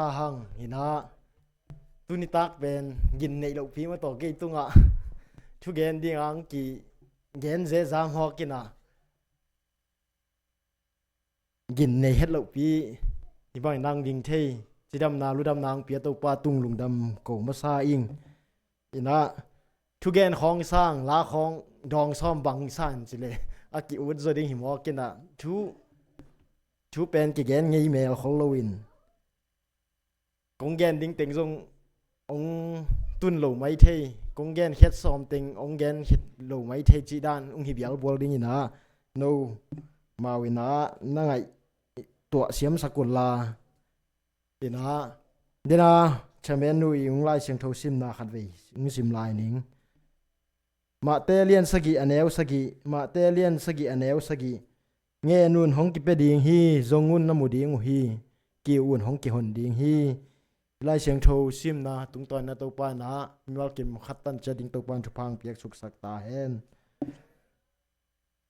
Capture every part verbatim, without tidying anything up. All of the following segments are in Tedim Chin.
sa hang hi na. Tuni tak pen gin neih lohpi mah tawh kei tungah thugen ding ang kigen zezang hawk hi na. Gin nei het lohpi hi bang nang ding thei, cidamna ludamna ang pia Topa tung lungdam ko masa ing. Hi na, thugen khawng sang la khawng dawng sawm bang sang ci le a ki-ut zaw ding hi mawk hi na. Thu, thu pen kigen ngei mel khol loin kong gen ding teng zong hong tun lo mai thei, kong gen khiat sawm teng hong gen khiat lo mai thei cih dan hong hi bialbual ding hi na. No mau hi na, na ngaihtuah siamsak un la. Hi na, dena chairman nu i hong Lai Siangtho simna khat vei hong sim lai ning. Mate lian sagih a neu sagih, Mate lian sagih a neu sagih. Ngen un hong kipia ding hi, zong un na mu ding uh hi, kiu un hong kihon ding hi. Lai Siangtho simna tungtawn na Topa na mimal kim khat tan cia ding Topa thupha piak suksak ta hen.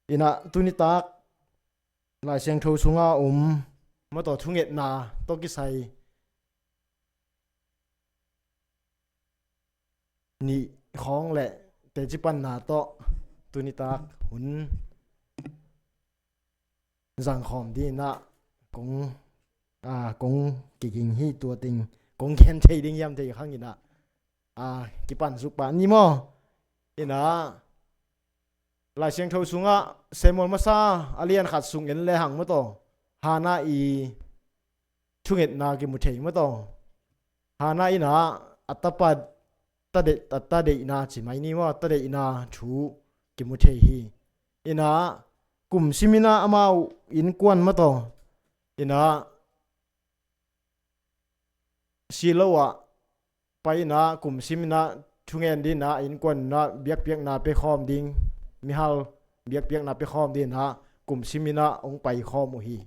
Hi na, tuni tak Lai Siangtho sunga om mah tawh thungetna tawh kisai nih khawng le teci panna tawh tuni tak hun zang khawm ding hi na. Kong, a, kong kiging hi tua teng kong gen thei ding hiam thei khang hi na. A, kipan suk pah ni maw? Hi na, Lai Siangtho sungah Samuel masa a lian khat sung en le hang mah tawh Hannah i thungetna kimu thei mah tawh. Hannah in a, a tapa, ta deih, a ta deihna ci mai ni maw, a ta deihna thu kimu thei hi. Hi na, kum sim hi na amau innkuan mah tawh. Hi na, Shiloh ah pai hi na, kum sim hi na, thungen ding hi na, innkuan hi na, biakpiakna pia khawm ding, mihal biakpiakna pia khawm ding hi na, kum sim hi na hong pai khawm uh hi.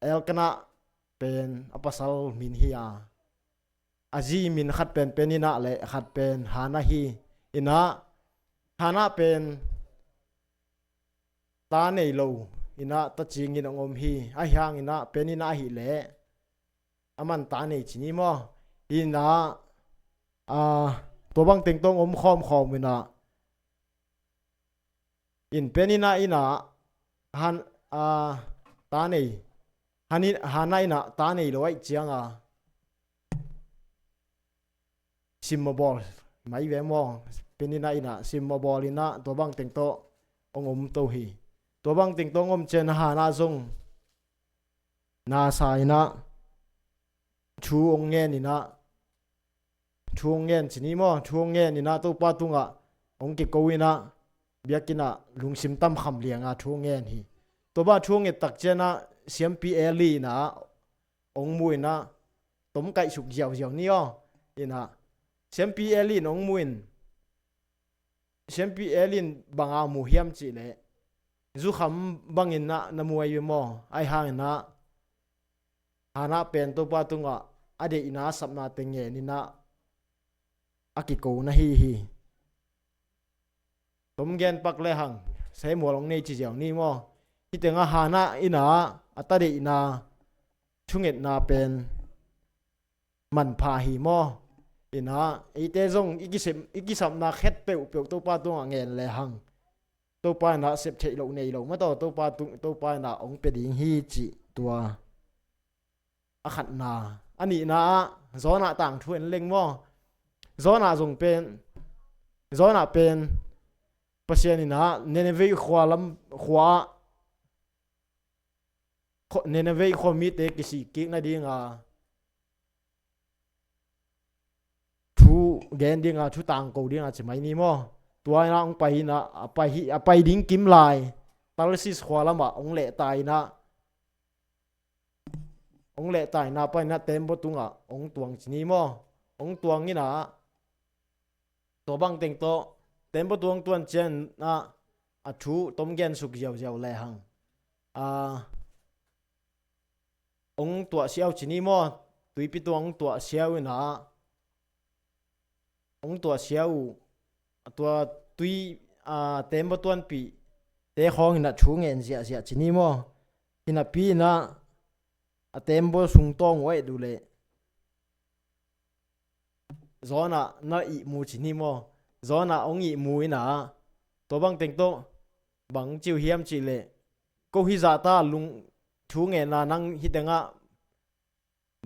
Elkanah pen a pasal min hi a, a zi min khat pen Peninnah le khat pen Hannah hi. Hi na, Hannah pen ta nei lo hi na, ta cingin hong om hi. Ahi hangin a Peninnah ahih leh aman ta nei ci ni maw? Hi na, a, tua bang teng tawh hong om khawmkhawm hi na, in Peninnah in a, Han, a, ta nei, Hani-, Hannah in a ta nei lo ahih ciang a, sim mawh bawl mai ve maw? Peninnah in a sim mawh bawl hi na, tua bang teng tawh hong om to hi. Tua bang teng tawh hong om ciang a Hannah zong na sa hi na, thu hong ngen hi na, thu hong ngen ci ni maw, thu hong ngen hi na, Topa tungah hong kiko hi na, biakinn ah lungsim tam kham liang a thu hong ngen hi. Tua bang thu hong nget tak ciang a siampi Eli in a hong mu hi na, tom kaihsuk ziauziau ni aw. Hi na, siampi Eli in hong mu in, siampi Eli in bang a mu hiam cih leh, zukham bangin a na mu ahi ve maw? Ahi hangin a Hannah pen Topa tungah a deihna a sapna teng ngen hi na, a kiko na hi hi. Tom gen pak le hang, Samuel hong nei ci ziau ni maw? Hi teng a Hannah in a, a ta deihna thungetna pen manpha hi maw? Hi na, eite zong i kisem, i kisapna khet peuhpeuh Topa tungah ngen le hang, Topa in a sep theih loh nei lo mah tawh Topa tung, Topa in a hong pia ding hi cih tua a khatna. A nihna ah Jonah tangthu en leng maw? Jonah zong pen, Jonah pen Pasian in a Nineveh khua lam, khua ah, kho-, Nineveh khua mite kisik kik nading a thu gen ding a, thu tangko ding a ci mai ni maw? Tua in a hong pai hi na, a pai hi, a pai ding kim lai Tarsis khua lamah hong lehta hi na, hong lehta hi na, pai hi na tembaw tungah hong tuang ci ni maw? Hong tuang hi na, tua bang teng tawh tembaw tung hong tuan ciang a, a thu tom gen suk ziauziau le hang, a, hong tuah siau ci ni maw? Tuipi tung hong tuah siau hi na, hong tuah siau uh, tua tui, a, tembaw tuanpih te khawng in a thu ngen ziahziah ci ni maw? Hi napi in a, a tembaw sung tawng uh a et uh leh Jonah na ihmu ci ni maw? Jonah hong ihmu in ah, tua bang teng tawh bang ci uh hiam cih leh, ko hi zahta lung thu ngenna nang hi tengah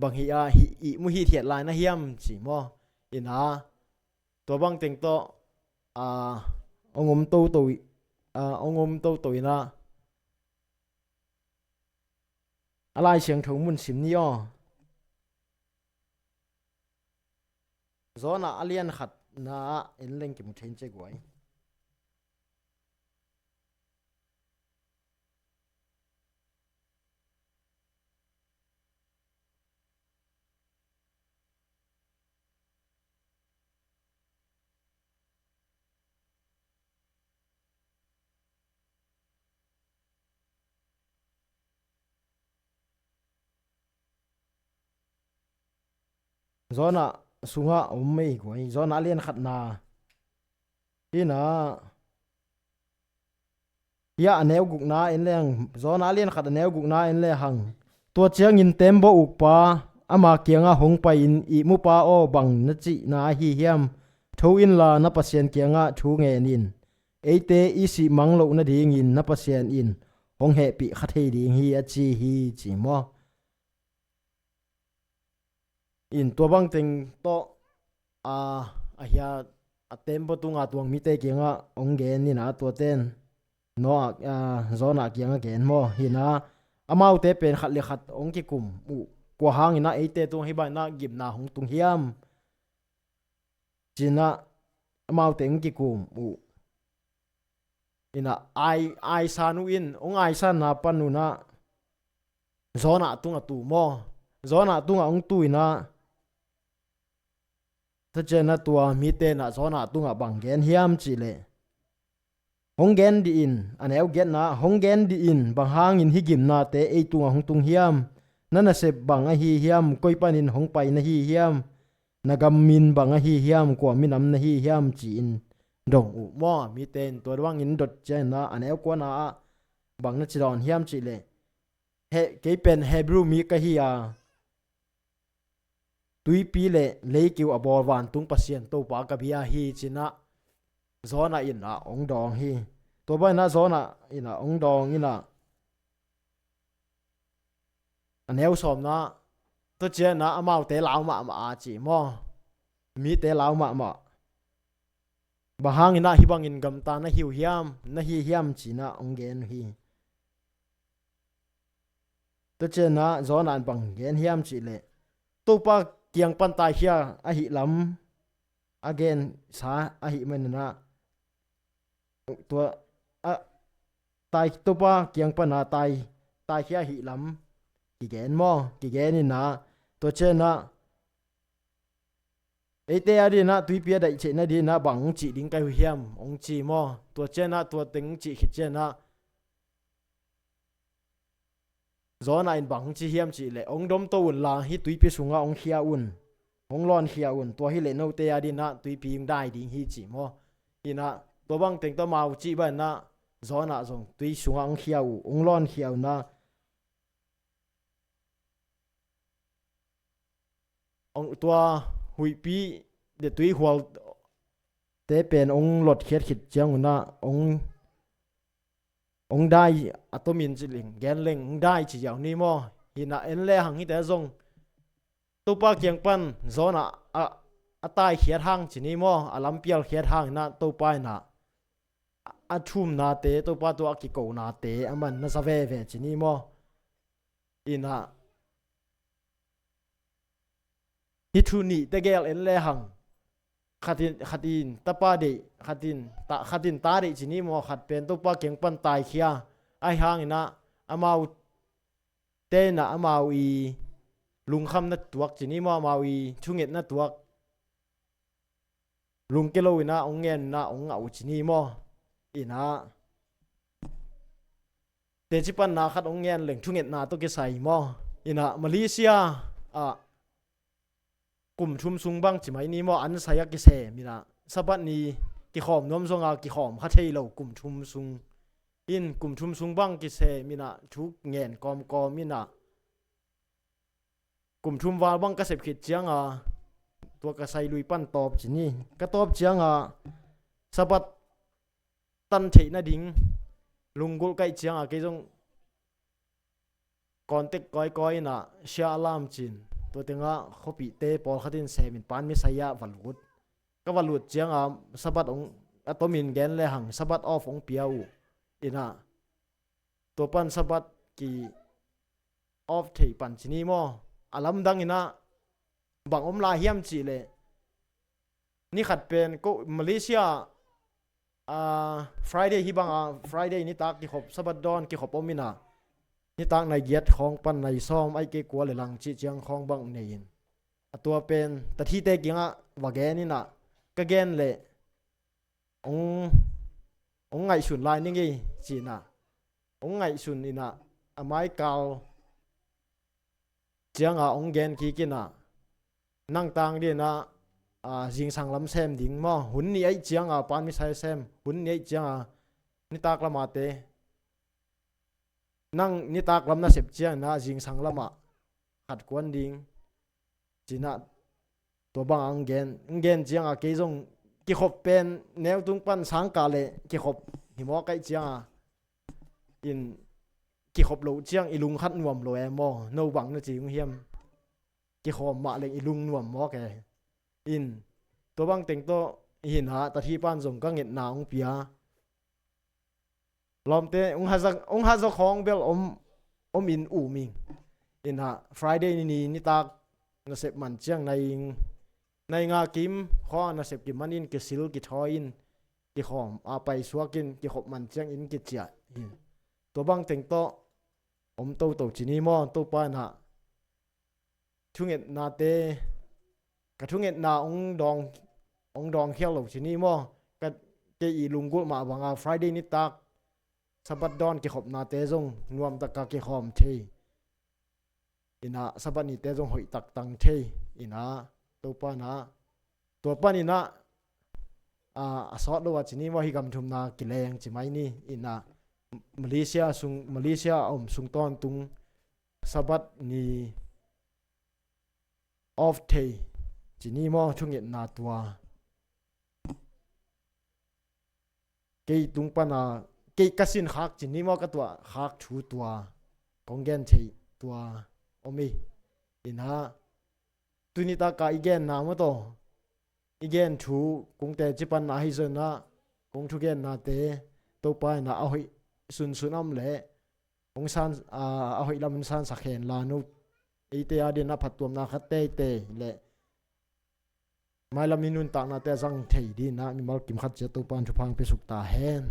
bang hi a, hi, ihmu hithiat lai na hiam ci maw? In ah, tua bang teng tawh, ah, hong om toto i, ah, hong om toto in ah, a Lai Siangtho mun sim ni aw. Jonah a lian khatna ah en leng kimu thei in ci guai. Jonah sungah om mei guai, Jonah a lian khatna. Hi na, hi a, a neu gukna en leng, Jonah a lian khat a neu gukna en le hang. Tua ciangin tembaw ukpa ama kiangah hong pai-in, ihmupa aw, bang na cihna ahi hiam? Tho inla na Pasian kiangah thu ngen in. Eite i sih mang loh nadingin na Pasian in hong hehpih kha thei ding hi, a ci hi, ci maw? In tua bang teng tawh, a, a hia, a tembaw tunga tuang mite kiangah hong gen in ah, tua ten Noah, a, Jonah kiangah gen maw? Hi na, amaute pen khat le khat hong kikum uh. Kua hangin ah eite tung hi bangin ah gimna hong tung hiam? Ci-in ah amaute hong kikum uh. In ah ai, aisan uh in, hong aisanna pan un ah Jonah tungah tu maw? Jonah tungah hong tu in ah, tua ciangin ah tua mite in ah Jonah tungah bang gen hiam cih leh, hong gen dih in, a neu giatna, hong gen dih in, bang hangin hih gimnate ei tungah hong tung hiam? Na nasep bang ahi hiam? Koi panin hong pai na hi hiam? Na gam min bang ahi hiam? Kua minam na hi hiam? Ci-in dong uh maw? Mite in tua bangin dot ciangin ah, a neu kuana ah bang na ci dawn hiam cih leh, he, kei pen Hebrew mi ka hi a, tuipi le leikiu a bawl vantung Pasian Topa ka bia hi, ci-in ah Jonah in ah hong dawng hi. Tua bangin ah Jonah in ah hong dawng in ah, a neu sawmna, tua ciangin ah amaute lau mahmah a, ci maw? Mite lau mahmah. Bang hangin ah hih bangin gamta na hi uh hiam, na hi hiam, ci-in ah hong gen uh hi. Tua ciangin ah Jonah in bang gen hiam cih leh, Topa kiang pan taikhia ahih lam a gensa ahih manin ah, tua, a, tai, Topa kiang pan a tai, taikhia ahih lam kigen maw? Kigen in ah, tua ciangin ah, eite a dingin ah tuipi a daih theih nadingin ah bang hong cih ding ka hi uh hiam, hong ci maw? Tua ciangin ah tua teng hong cih khit ciangin ah, Jonah in bang hong ci hiam cih leh, hong domto unla hih tuipi sungah hong khia un, hong lawnkhia un, tua hi leh note a dingin ah tuipi hong dai ding hi, ci maw? In ah tua bang teng tawh amau cih bangin ah Jonah zong tui sungah hong khia uh, hong lawnkhia un ah, hong, tua huihpi le tuihualte pen hong lotkhiat khit ciangun ah hong, hong dai a tomin ci leng, gen leng, hong dai ci ziau ni maw? Hi in ah en le hang hihte zong Topa kiang pan Jonah a, a taikhiat hang ci ni maw? A lampialkhiat hang in ah Topa in ah a thumnate, Topa tungah a kikonate a man na za veve ci ni maw? In ah hih thu nih tegel en le hang, khat in, khat in tapa deih, khat in ta, khat in ta deih ci ni maw? Khat pen Topa kiang pan taikhia, ahi hangin ah amaute in ah amau i lungkhamna tuak ci ni maw? Amau i thungetna tuak, lungke lo in ah hong ngen in ah hong ngah uh ci ni maw? In ah teci panna khat hong ngen leng thungetna tawh kisai maw? In ah Malaysia ah kum thum sung bang ci mai ni maw, an sai a kisem in ah Sabbath ni kikhawm nuam zonga kikhawm kha thei lo kum thum sung. In kum thum sung bang kisem in ah thu ngen kawmkawm in ah kum thum val bang ka sep khit cianga tua ka sai lui pan tawp ci ni. Ka tawp cianga Sabbath tan theih nading lunggulh kaih cianga kei zong contact kawikawi inah sia a lam cin. Tua tengah khuapihte pawlkhat in semin Pan Messiah va lut. Ka va lut cianga Sabbath ong a tomin gen le hang Sabbath off ong pia uh. Inah tua pan Sabbath ki off thei pan ci ni maw? A lamdang inah bang om lai hiam cih leh, ni khat pen ko Malaysia, ah, Friday hi banga, Friday nitak kikhop, Sabbath dawn kikhop om inah, nitak nai giat khawng pan nai sawm, aih kei kua le lang cih ciang khawng bang nei in. A tua pen tathite kingah va gen inah, ka gen leh ong, ong ngaihsun lai ning ei ci inah, ong ngaihsun inah, a maikal cianga ong gen kik inah, nang tang dinah, ah, zingsang lam sem ding maw? Hun ni aih cianga Pan Messiah sem, hun ni aih cianga nitak lamate, nang nitak lam nasep cianginah zingsang lamah khat kuan ding. Cinah tua bang ang gen, ang gen cianga kei zong kikhop pen neutung pan sangkah le kikhop hi mawk aih cianga in kikhop loh ciang i lung khat nuam lo e maw? No bang na ci ung hiam? Kikhawm mah leng i lung nuam mawk e. In tua bang teng tawh hinah tathi pan zong ka ngetna ong pia. Lawmte ung haza, ung haza khawng bel om, om in um ing. Inah Friday ni nitak nasep man ciang nai, nai nga kim khaw nasep kiman in kisil kithawi in kikhawm a paisuak in kikhop man ciang in kiciah in. Tua bang teng tawh om toto ci ni maw? Topa inah thungetnate, ka thungetna ong dawng, ong dawng khial lo ci ni maw? Ka, kei i lunggulh mah banga Friday nitak Sabbath dawn kikhopnate zong nuamtaka kikhawm thei. Inah Sabbath nite zong hoih taktang thei. Inah Topa inah tua pan inah, ah, a sawt lo a ci ni maw, hi gam thumna kileng ci mai ni. Inah Malaysia sung, Malaysia a om sung tawntung Sabbath ni off thei ci ni maw, thungetna tua. Kei tung pana, kei ka sin khak ci ni maw, ka tuah khak thu tua. Kong gen thei tua om hi. Inah tuni taka i genna maw taw, i gen thu kong teci panna ahi zongah kong thugennate Topa inah a hoih sunsun om leh hong san, a, a hoih lam hong sansak hen la, no eite a dinah phattuamna khat teitei le mailam i nuntaknate a zang thei dinah mimal kim khat ciat Topa in thupha hong piasuk ta hen.